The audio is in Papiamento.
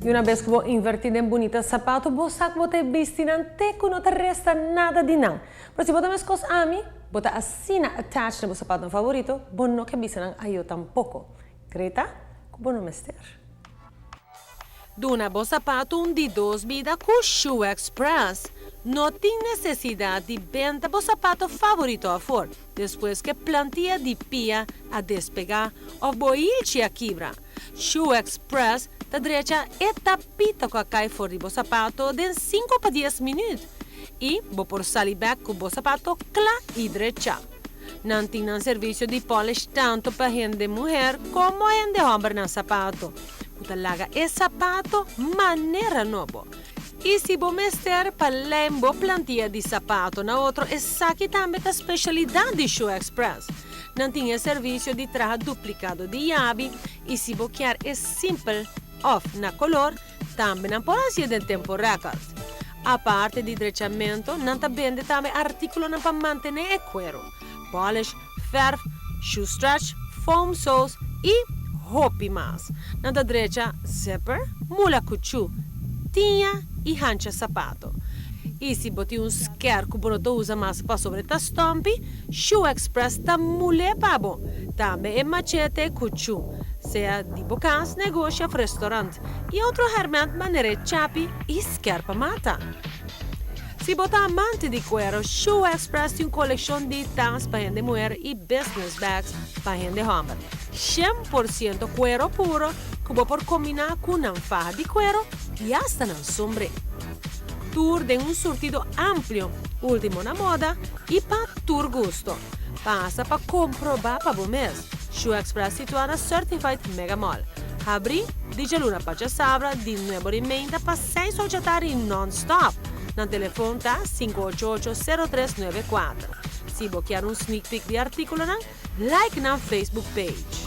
Y una vez cu bo inverti den bunita sapato, bo sa cu bo ta bisti nan te cu no ta resta nada di nan. Pero si bo ta mescos ami, bo ta asina attached na bo sapato favorito, bo no ke bisa nan ayo tampoco. Greta, cu bo no mester. Duna bo sapato un di dos bida cu Shoe Express. No tin necesidad di benta bo sapato favorito afor, despues cu plantia di pia a despega of bo hilchi a kibra. Shoe Express ta drecha e tapita cu a cay for di bo sapato den 5 pa 10 minuut. Y bo por sali back cu bo sapato cla y drecha. Nan tin nan servicio di polish tanto pa hende muher como hende homber nan sapato. Cu ta laga e sapato manera nobo. Y si bo mester pa lijm bo plantia di sapato na otro, esaki tambe ta specialidad di Shoe Express. Nan tin e servicio di traha duplicado di yabi y si bo kier e simpel of na color, tambe nan por haci den tempo record. Aparte di drechamento, nan ta bende tambe articulonan pa mantene e cuero. Polish, verf, shoe stretch, foam soles y hopi mas. Nan ta drecha zipper, mula cuchu, tiña y hancha sapato. Y si bo tin un sker cu bo no ta usa mas pasobra e ta stompi, Shoe Express ta mul'e pa bo. Tambe e machete cuchu, sea di bo cas, negoshi of restaurant. Y otro herment manera chapi y sker pa mata. Si bo ta amante di cuero, Shoe Express tin un coleccion di tas pa hende muher y business bags pa hende homber. 100% cuero puro cu bo por combina cu nan faha di cuero y hasta nan sombre. Tur den un surtido amplio, ultimo na moda y pa tur gusto. Pasa pa comproba pa bo mes. Shoe Express situa na Certified Mega Mall. Habri, di dialuna pa diasabra, di 9:30 pa 6 or di atardi non-stop. Nan telefon ta 588-0394. Si bo kier un sneak peek di articulonan, like nan Facebook page.